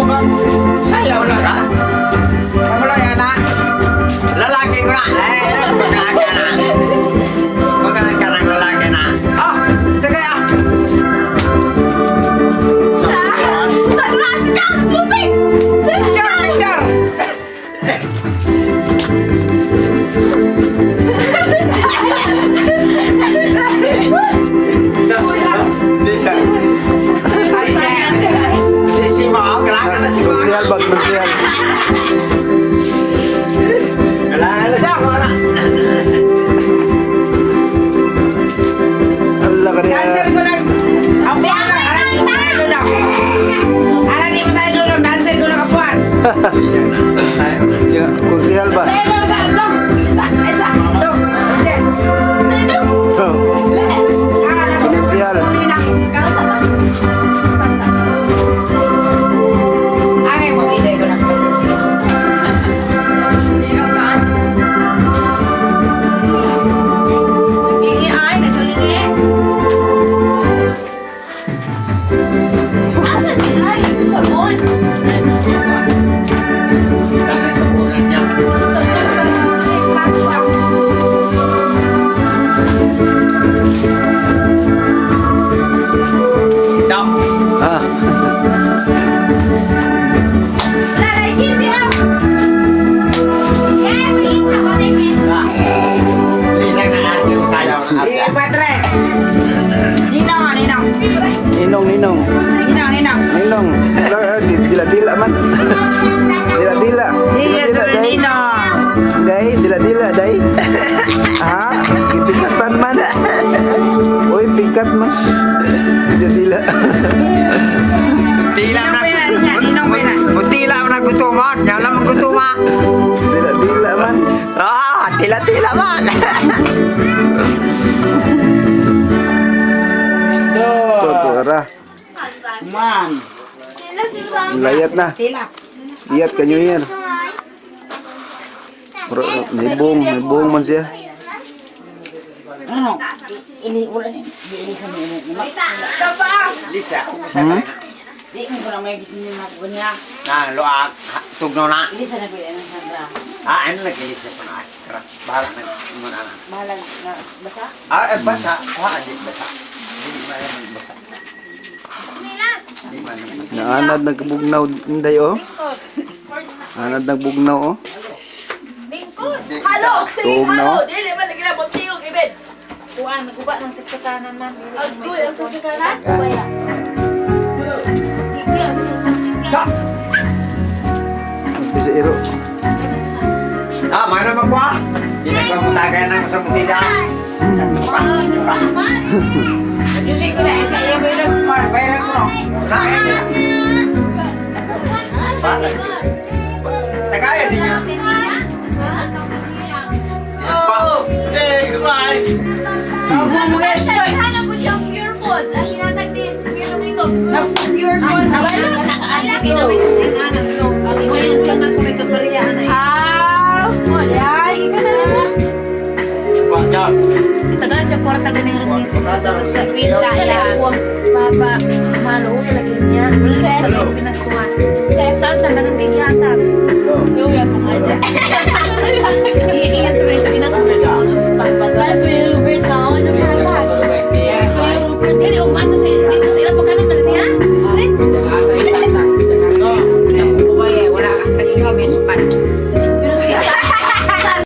No? Sayaw na ka? Kamulo yan na. Lalaki ko na. Eh, magaan ka na. Magaan ka ng lalaki na. Ah, tagay ah. Saan ka? Lupit! Saan Picture, picture. Bisa. Si si mo, kailangan na si mo. Konsehal ba? Konsehal. Kailangan na si mo na. Allah ka Dancer niya. ko na. Ang buwan na. Alam di mo sa idol na. Alam di mo sa idol na. Dancer ko na kapuan. Bisa na. Sayaw. Ya, konsehal ba? Sa idol, sa idol. Isa, isa. Dong. Okay. Oh. Ah, naku. Konsehal. Huli na. Angay, mag-iday ko na. Naglingi ay, naglingi. Asa di ay? Sabon. Sana sa punan niya. Dam. Ah. Lalagin niya. Eh, pizza ko din. Ah. Bisa na ah, yung sayaw na. Eh, Patres. Ninong, ah, ninong. Ninong, ninong. Ninong, ninong. Ninong. Wala, Dila-dila man. Dila-dila. Sige, Dila-dila, tuloy, day. ninong. Day, dila-dila, day. Ha? Gipikatan man. Uy, pikat man. Dila-dila. Tila Ninong na. pa yan, ninong, ninong pa yan. Mutila na gutuman. Yan lang gutuma. Dila-dila man. Ah, tila-tila man. Toto, ara. Man. Sila sila. Layat na. Tila. Iyat ka New Year. Bro, may buong man siya. Ano? Ili, wala ni. Di ili sa mga ini. Lisa, Di mo ko na may gising na ako niya. Na, loak, tugno na. Ili sa na ko yan ang Sandra. Ah, ano nag-ilisa pa na? Tara, bahala na. Muna na. Bahalag na basa. Ah, eh, basa. Kuha, di basa. Di man naman basa. Di man naman basa. Naanad nagkabugnaw inday oh. Anad nagbugnaw oh. Halo, sige, Tuog na, halo. oh. Dili man lagi na buntingog ibed. Kuan, naguba ng saksakanan man. Agoy, ang sasakanan. Kubaya. Ta! Bisa iro. Ah, mana magkuha? Di na ko mutagay na sa butila. Sa tuka, tuka. Ayusin ko na eh, sa iya bayaran ko. Bayaran ko. Na, bahala. Tagaya din niya. Oh, take life. Ang mga estoy. Hanap ko siyang pure foods. Ang hinatag din, pure foods. Ah, ay, ikaw na lang. Itagaan siya kwarta ganing rin dito sa dato sa kwenta. Sa ako papa malo lagi niya. Tagal Pinas kuan. Saan sa dagan kay gihatag? Yo ya pa nga. Iingat sa rito inang papa. Kuya Rupert na ano pa. Kuya Rupert dili og mato sa dito sa ila pagkanan na niya. Street. Naku, babae, wala kang kagigibis.